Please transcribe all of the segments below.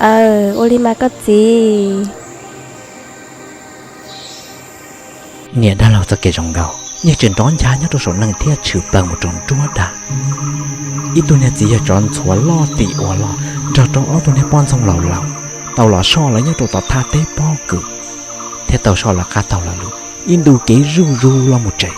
Aw, ua li mas koj txiv. Niam dab laug txoj kev zoo nkauj yeej tseem nrov ncha nyob rau saum neeg thiab tshwm plaws mus rau nruab dag. Ib tug niag txiv yawg tsov ntxhuav loj tim ua loj nrog rau ob tug niag poj ntxoog laus laus tau los soj lawv nyob rau tom thaj teb pob kws, thiab tau soj lawv qab taug lawv lub ib ntu kev zuj zus los mus tsev.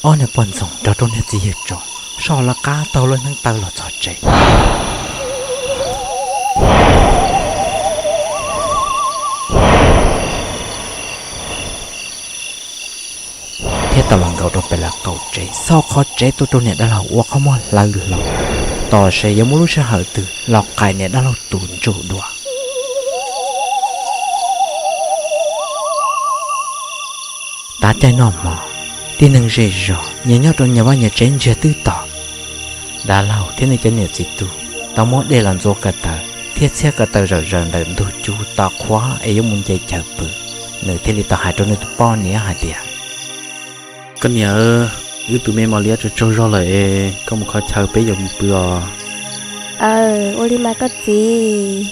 Ob niag poj ntxoog nrog rau niag txiv yawg tsov soj lawv qab taug lawv hneev taw los txog tsev, thiab tau los nkaum rau pem lawv qaum tsev, xauj qhov tsev tuaj rau niam dab laug ua qhov muag hlawv hlo, tos seb yuav muaj lub sij hawm twg los qais niam dab laug tus ntsuj dua. Tav caij noj hmo, tib neeg zej zog nyias nyob rau nyias vaj nyias tsev ntsiag twb to. Dab laug thiab nws cov niam txiv tub tau muab dej los ntxuav ko taw thiab txhiab ko taw zawm zaws ntawm ntug cub tom qhuav es yuav mus nce chaw pw. Nws thiaj li tau hais rau nws tus poj niam hais tias, Koj niam, wb tus me mos liab tsaug tsaug zog lawm es koj mus kho chaw peb yuav mus pw os. Aw, ua li mas koj txiv.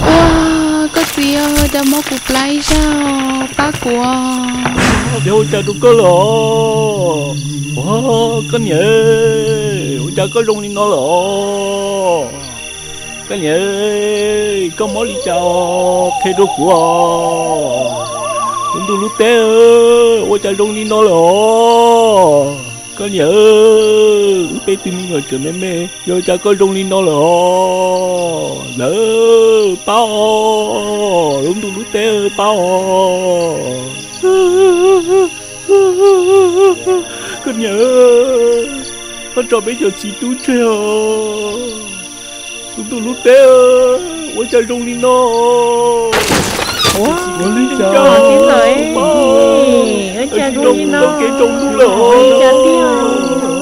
Ua, koj txiv, cas mob kuv plab ib zaj, pab kuv. Ua, ua cas koj zoo li no lawm os? Koj niam, koj mob li cas os, qhia rau kuv os. Lub ntuj lub teb, ua cas zoo li no lawm os? Koj niam, wb peb tug me nyuam tseem me me, yog cas koj zoo li no lawm os? Lawv pab os, lub ntuj lub teb pab os. Koj niam, koj tso peb cov txiv tub tseg os. Lub ntuj lub teb, ua cas zoo li no? Ua li cas, ua cas zoo li no, kev zoo ntuj lawm os.